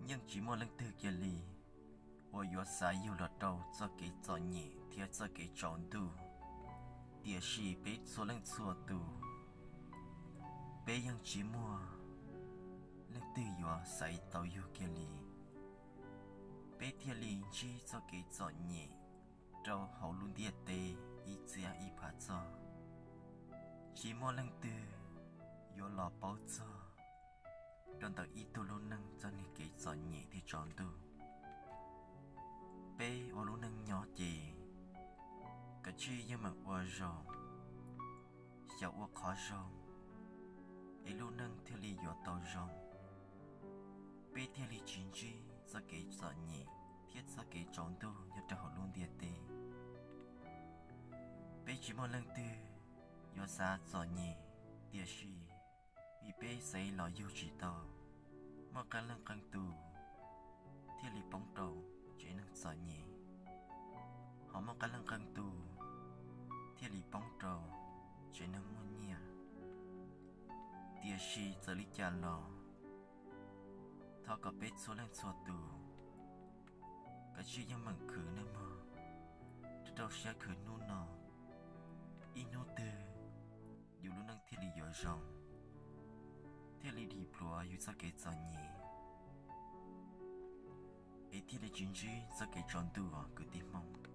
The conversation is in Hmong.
Yeej tsis muaj leej twg kiag li uas yuav xaiv yug los rau txoj kev txom nyem thiab txoj kev tsaus ntuj. Tiam sis peb txhua leej txhua tus, peb yeej tsis muaj leej twg yuav xaiv tau yug kiag li. Peb thiaj li ntsib txoj kev txom nyem rau hauv lub ntiaj teb ib txhiab ib phav txog. Tsis muaj leej twg yuav los paub txog rau ntawm ib tug lub neej txoj niag kev txom nyem thiab tsaus ntuj. Peb ua lub neej nyob ces kav tsij yeej meem ua zoo, xyaum ua qhov zoo, es lub neej thiaj li yuav tau zoo. Peb thiaj li tsis ntsib txoj kev txom nyem thiab txoj kev tsaus ntuj nyob rau hauv lub ntiaj teb. Peb tsis muaj leej twg yuav xav txom nyem, tiam sis vim peb xaiv los yug tsis tau, muaj qee leej qee tus thiaj li poob rau tsev neeg txom nyem, ho muaj qee leej qee tus thiaj li poob rau tsev neeg muaj nyiaj. Tiam sis txawm li cas los thov kom peb txhua leej txhua tus kav tsij yeej meem khwv nawb mog, rau rau siab khwv hnub no, ib hnub twg yus lub neej thiaj li yuav zoo, thiaj li dim pluav yus txoj kev txom nyem, es thiaj li tsis ntsib txoj kev tsaus ntuj os kwv tij Hmoob.